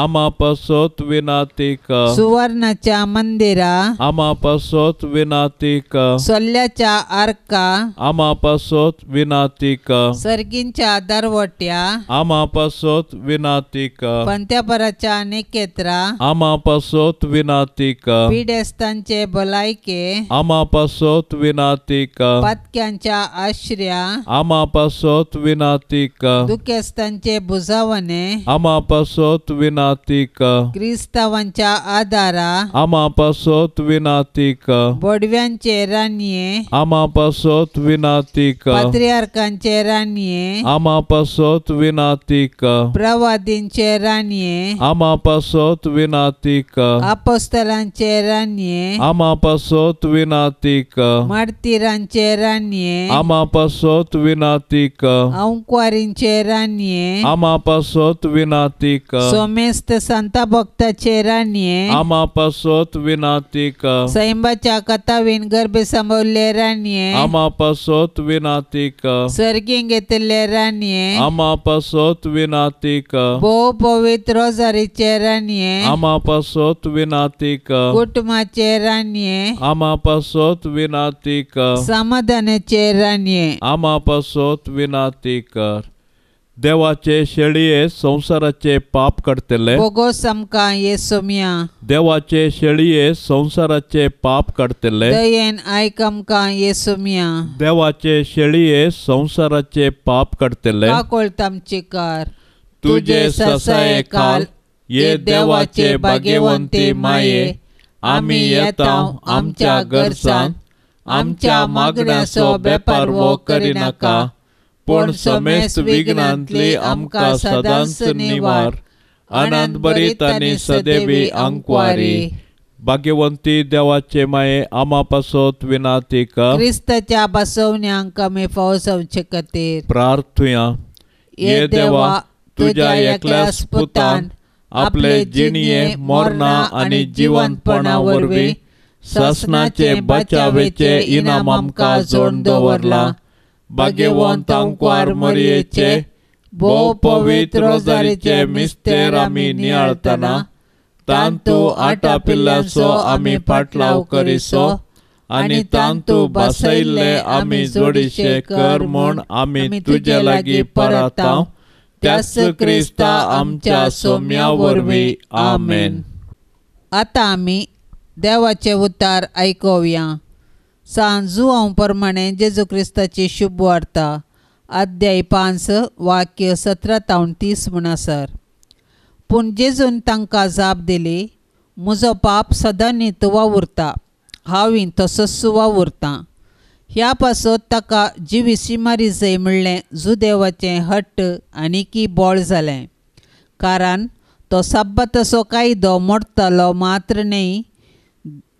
Speaker 1: आमा पासत विनाती कर।
Speaker 2: सुवर्णाच्या मंदिरा
Speaker 1: आमा पासत विनाती कर।
Speaker 2: सोल्ल्याच्या आर्का
Speaker 1: आमा पासत विनाती कर।
Speaker 2: सर्गींच्या दरवट्या
Speaker 1: आमा पासत विनाती कर।
Speaker 2: पंत्यापराच्या निकेत्रा
Speaker 1: आमा पासत विनाती कर।
Speaker 2: पिडेस्तांचे भलायके
Speaker 1: आमा पासत विनाती कर।
Speaker 2: पातक्यांच्या आश्र्या
Speaker 1: आमा पासत विनाती कर।
Speaker 2: दुखेस्तांचे बुजावणे
Speaker 1: आमा पासत विनाती कर।
Speaker 2: क्रिस्तावांच्या आदारा
Speaker 1: आमा पासत विनाती कर।
Speaker 2: बोडव्यांचे राणये
Speaker 1: आमा पासत विनाती कर।
Speaker 2: पात्रियार्कांचे राणये
Speaker 1: आमा पासत विनाती कर।
Speaker 2: प्रवादींचे राणये
Speaker 1: आमा पासत विनाती कर।
Speaker 2: अपोस्तलांचे राणये
Speaker 1: आमा पासत विनाती कर।
Speaker 2: मार्तीरांचे राणये
Speaker 1: आमा पासत विनाती कर।
Speaker 2: अंकवारींचे राणये
Speaker 1: आमा पासत विनाती कर।
Speaker 2: सोमेस्त संता भक्ताचे राणये
Speaker 1: आमा पासत विनाती कर।
Speaker 2: सैंबाच्या कथावीन गर्भे सांभवल्ले राणये
Speaker 1: आमा पासत विनाती कर।
Speaker 2: सर्गीं घेतिल्ले राणये
Speaker 1: आमा पासत विनाती कर।
Speaker 2: भोव पवित्र रोजारीचे राणये
Speaker 1: आमा पासत विनाती कर।
Speaker 2: कुटुंबाचे राणये
Speaker 1: आमा पासत विनाती कर।
Speaker 2: समाधानाचे राणये
Speaker 1: आमा पासत विनाती कर। देवाचे शेळये संवसाराचे पाप काडटले
Speaker 2: बोगोस आमकां येसोम्या
Speaker 1: देवाचे शेळये संवसाराचे पाप काडटले
Speaker 2: दयेन आयक आमकां येसोम्या
Speaker 1: देवाचे शेळये संवसाराचे पाप काडटले
Speaker 2: काकोळत आमची कर।
Speaker 1: तुजे ससाये खाल ये देवाचे भाग्यवंती माये आमी येता आमच्या गरजान आमच्या मागण्याचो बेपारवो करिनाका पूण समेस्त विघ्नांतली आमकां सदांच निवार। आनंद भरीत आनी सदैवी आंकवारी भाग्यवंती देवाचे माये आमा पासत विनाती कर।
Speaker 2: क्रिस्ताच्या बसवण्यांक आमी फावो जावचे खातीर
Speaker 1: प्रार्थुया। ये देवा तुज्या एकल्याच पुतान आपले जिणये मरणा आनी जिवंतपणा वरवीं सासणाचे बचावेचे इनाम आमकां जोडून दवरला। भाग्यवंत आंकवार मरयेचे भोव पवित्र रोजारीचे मिस्तेर आमी नियाळतना तांतू आटापिल्ल्याचो आमी फाटलाव करिसो आनी तांतू बसयल्ले आमी जोडीशे कर म्हूण आमी तुजे लागीं परतांव त्याच क्रिस्ता आमच्या सोम्या वरवीं आमेन।
Speaker 2: आतां आमी देवाचे उतार आयकुया। सान जुआंव प्रमाणे जेजू क्रिस्ताची शुभ वार्ता अध्याय 5 वाक्य 17 तावन 30 म्हणसर। पूण जेजून तांकां जाप दिली, म्हजो पाप सदांनीत वावुरता, हांव तसोच वावुरतां। ह्या पासत ताका जिविशी मारी जाय म्हणलें जुदेवाचें हट्ट आनीकी बोळ जालें, कारण तो सब्बाताचो कायदो मोडटालो मात्र न्हय,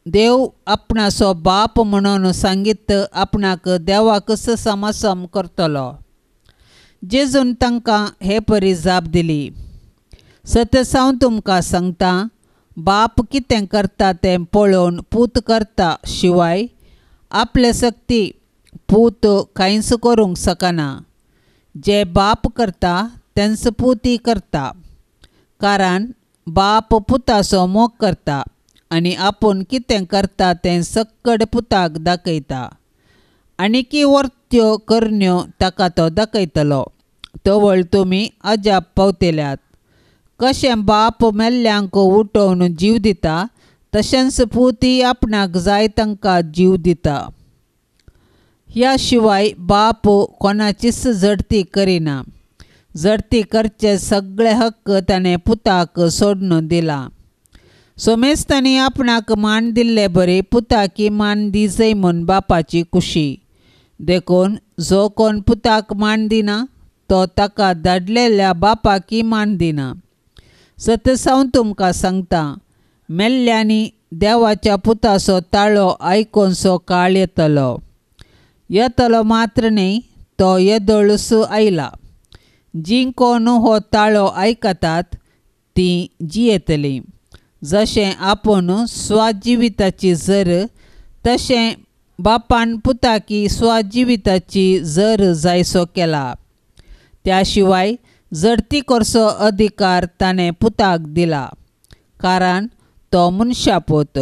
Speaker 2: देव आपणाचो बाप म्हणून सांगीत आपणाक देवाकच समासम करतलो. जेजून तांकां हे परी जाप दिली, सतसांव तुमकां सांगता, बाप कितें करता तें पळोवन पूत करता शिवाय आपले शक्ती पूत कांयच करूंक शकना. जे बाप करता तेंच पुती करता, कारण बाप पुताचो मोग करता आनी आपूण कितें करता तें सक्कड पुताक दाखयता. आनीकी वर्त्यो करण्यो ताका तो दाखयतलो. तवळ तुमी अजाप पावतल्यात. कशें बाप मेल्ल्यांक उठोवन जीव दिता तशेंच पुती आपणाक जाय तांकां जीव दिता. ह्या शिवाय बाप कोणाचीच झडती करिना. झडती करचे सगळे हक्क ताणें पुताक सोडून दिला. सोमेस्तांनी आपणाक मान दिल्ले बरी पुताकी मान दिजय म्हूण बापाची खुशी. देखून जो कोण पुताक मान दिना तो ताका धाडलेल्या बापाकी मान दिना. सतसांव तुमकां सांगता, मेल्ल्यांनी देवाच्या पुताचो ताळो आयकोनसो काळ येतलो. येतलो मात्र न्हय, तो येदोळूस आयला. जीं कोण हो ताळो आयकतात तीं जियेतलीं. जशें आपूण स्वाजिविताची जर तशें बापान पुताकी स्वाजिविताची जर जायसो केला. त्या शिवाय झडती करचो अधिकार ताणें पुताक दिला, कारण तो मनशापोत.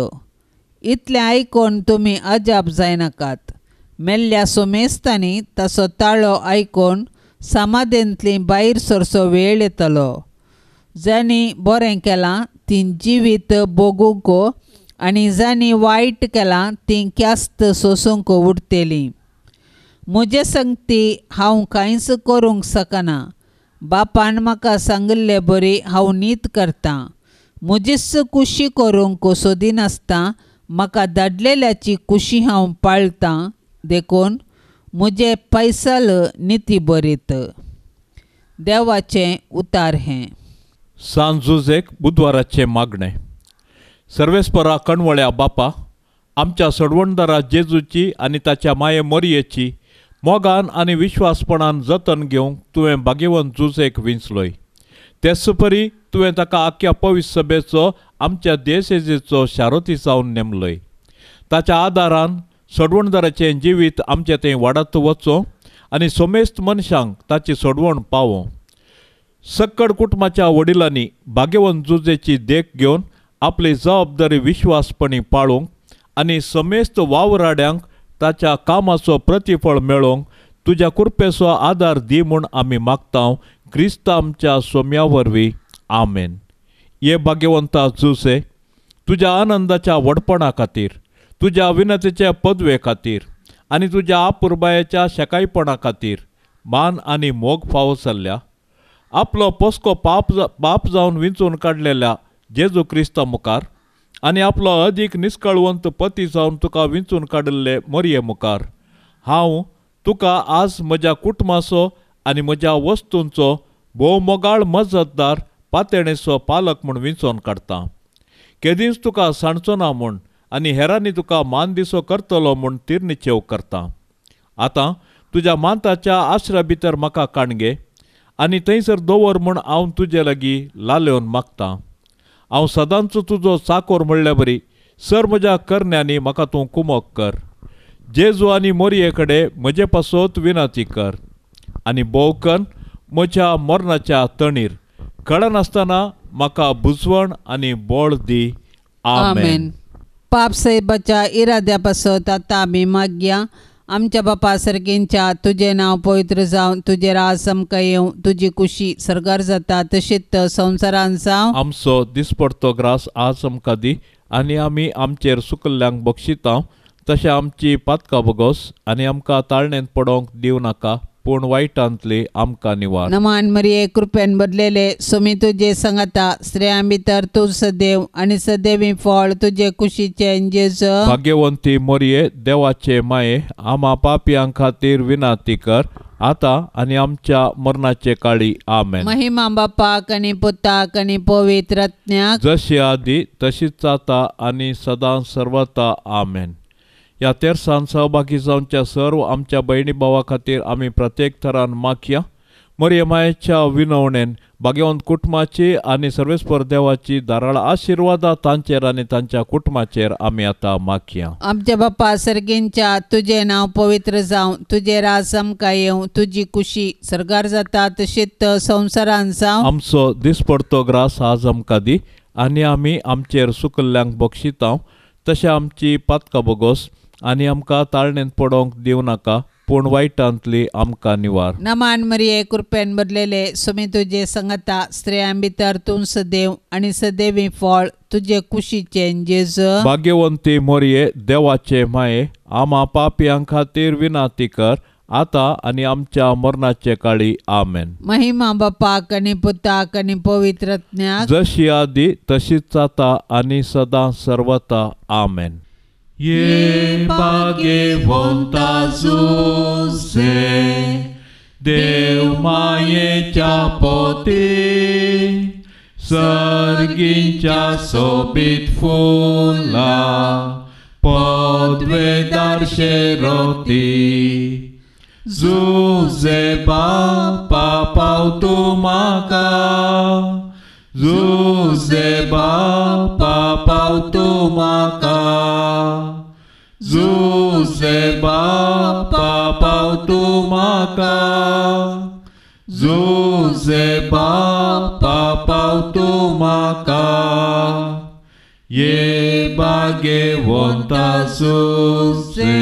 Speaker 2: इतलें आयकून तुमी अजाप जायनाकात. मेल्ल्या सोमेस्तांनी ताचो ताळो आयकून समाधेंतली भायर सरचो वेळ येतलो. जांणी बरें केलां तीं जिवीत भोगूंक आनी जांणी वायट केलां तीं ख्यास्त सोसूंक उरतलीं. म्हजे संगती हांव कांयच करूंक शकना. बापान म्हाका सांगिल्ले बरी हांव नीत करतां. म्हजीच खुशी करूंक सोदिनासतना म्हाका धाडलेल्याची खुशी हांव पाळटां. देखून म्हजें फैसल निती बरीत. देवाचें उतार हें.
Speaker 1: सांज जुजेक बुधवाराचें मागणें. सर्वेस्परा कणवळ्या बापा, आमच्या सोडवणदारा जेजूची आनी ताच्या माये मोरयेची मोगान आनी विश्वासपणान जतन घेवंक तुवें भाग्यवंत जुजेक विंचलोय. तेच परी तुवें ताका आख्या पवित्र सभेचो आमच्या देशेचो शारोती जावन नेमलोय. ताच्या आदारान सोडवणदाराचें जिवीत आमचें थंय वाडत वचो आनी सोमेस्त मनशांक ताची सोडवण पावो. सक्कड कुटुंबाच्या वडिलांनी भाग्यवंत जुजेची देख घेवन आपली जबाबदारी विश्वासपणी पाळूंक आनी समेस्त वावराड्यांक ताच्या कामाचो प्रतिफळ मेळोवंक तुज्या कृपेचो आदार दी म्हूण आमी मागता, क्रिस्त आमच्या सोम्या वरवीं. आमेन. हे भाग्यवंता जुसे, तुज्या आनंदाच्या व्हडपणा खातीर, तुज्या विनतीच्या पदवे खातीर आनी तुज्या आपुरबायेच्या शेकायपणा खातीर मान आनी मोग फावो जाल्ल्या आपलो पोसको पाप जावन विंचून काडलेल्या जेजू क्रिस्ता मुखार आनी आपलो अदीक निस्कळवंत पती जावन तुका विंचून काडिल्ले मोरये मुखार हांव तुका आज म्हज्या कुटुंबाचो आनी म्हज्या वस्तूंचो भोव मोगाळ मजतदार पातेणेचो पालक म्हूण विंचोन काडटा. केदींच तुका सांडचो ना म्हूण आनी हेरांनी तुका मान दिसो करतलो म्हूण तिरनिचेव करता. आतां तुज्या मांताच्या आश्रा भितर म्हाका काणगे आनी थंयसर दवर म्हूण हांव तुजे लागीं लालेवन मागता. हांव सदांच तुजो चाकोर म्हणल्या बरी सर म्हज्या करण्यांनी म्हाका तूं कुमक कर. जेजू आनी मोरये कडेन म्हजे पासत विनंती कर आनी भोवकन म्हज्या मरणाच्या तणीर कळनासतना म्हाका बुजवण आनी बळ दी. आमेन.
Speaker 2: पाप साहेबाच्या इराद्या पासत आतां आमी मागया. आमच्या बापा सारकेंच्या तुजें नांव पवित्र जावं, तुजें राज आमकां येवं, तुजी कुशी सर्गार जाता तशीच संवसारान जावं.
Speaker 1: आमचो दिसपडतो ग्रास आज आमकां दी आनी आमी आमचेर सुकल्ल्यांक बक्षिता तशें आमची पातकां बोगोस आनी आमकां ताळणेंत पडोवंक दिवं नाका, पूण वायटांतली आमकां निवार.
Speaker 2: नमान मरिये कृपेन बदलेले सुमी तुजे संगता, स्त्रियां भितर तूं सदैव आनी सदैवी फळ तुजे कुशीचें जेजू.
Speaker 1: भाग्यवंती मरिये देवाचे माये, आमा पापयां खातीर विनंती कर आतां आनी आमच्या मरणाचे काळी. आमेन.
Speaker 2: महिमा बापाक आनी पुताक आनी पवित्र आत्म्याक,
Speaker 1: जशी आदी तशीच आतां आनी सदां सर्वता. आमेन. ह्या तेरसान सहभागी जावच्या सर्व आमच्या भयणी भावा खातीर आमी प्रत्येक थरान मागया. मरिये मायेच्या विनवणेन भाग्यवंत कुटुंबाची आनी सर्वेस्पर देवाची धाराळ आशिर्वादा तांचेर आनी तांच्या कुटुंबाचेर आमी आतां मागया.
Speaker 2: आमच्या बापा सर्गींच्या, तुजें नांव पवित्र जावं, तुजें राज आमकां येवं, तुजी कुशी सर्गार जाता तशीच संवसारान जावं.
Speaker 1: आमचो दिसपडतो ग्रास आज आमकां दी आनी आमी आमचेर सुकल्ल्यांक बक्षितांव तशें आमची पातकां बोगोस आनी आमकां ताळणेंत पडोवंक दिवं नाका, पूण वायटांतली आमकां निवार.
Speaker 2: नमान मरिये कृपेन भरलेले सुमी तुजे संगता, स्त्रियां भितर तूं सदैव आनी सदैवी फळ तुजे कुशीचें जेजू.
Speaker 1: भाग्यवंती मरिये देवाचे माये, आमा पापयां खातीर विनंती कर आतां आनी आमच्या मरणाचे काळी. आमेन.
Speaker 2: महिमा बापाक आनी पुताक आनी पवित्र आत्म्याक,
Speaker 1: जशी आदी तशीच आतां आनी सदां सर्वता. आमेन. ये भाग्यवंता जुझे देव मायेच्या पोती, सर्गींच्या सोबीत फुलां पदवेदार शेरोती. जुझे बापा पाव तूं म्हाका, जुझे बापा पाव तूं म्हाका, जुझे बापा पाव तूं म्हाका, जुझे बापा पाव तूं म्हाका. ये भाग्यवंता जुझे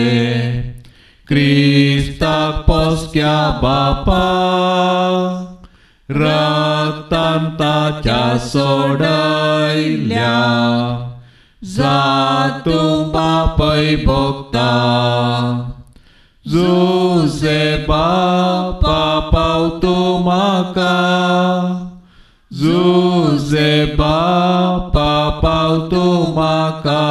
Speaker 1: क्रिस्ताक पोसक्या बापा, रक्तान ताच्या सोडयल्या जातूं बापय भोगता. जुझे बापा पाव तूं म्हाका, जुझे बापा पाव तूं म्हाका,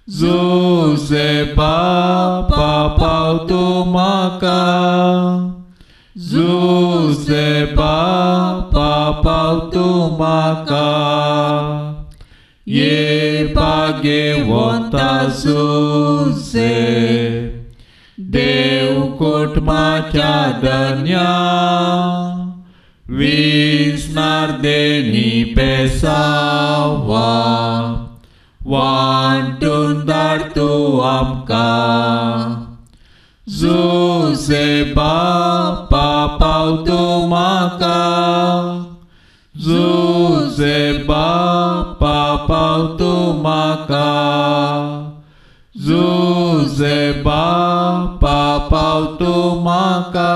Speaker 1: जुझे बापा पाव तूं म्हाका, जुझे बापा पाव तूं म्हाका. ये भाग्यवंता जुझे देव कुटुंबाच्या धन्या, विसनार देणी पेसावा वांटून धाड तूं आमकां. जुझे बापा पाव तूं म्हाका, जुझे बापा पाव तूं म्हाका, जुझे बापा पाव तूं म्हाका,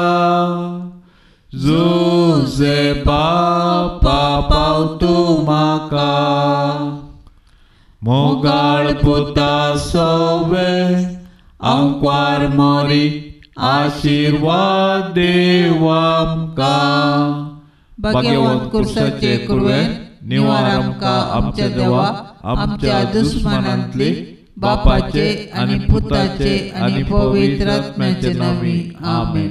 Speaker 1: जुझे बापा पाव तूं म्हाका. मोगाळ पुता सोवे आंकवार मोरी, आशिर्वाद देव आमकां.
Speaker 2: भाग्यवंत कुर्साचे कुरवेन निवार आमकां आमच्या देवा, आमच्या दुस्मानांतली, बापाचे आनी पुताचे आनी पवित्र आत्म्याचे नांवी. आमेन.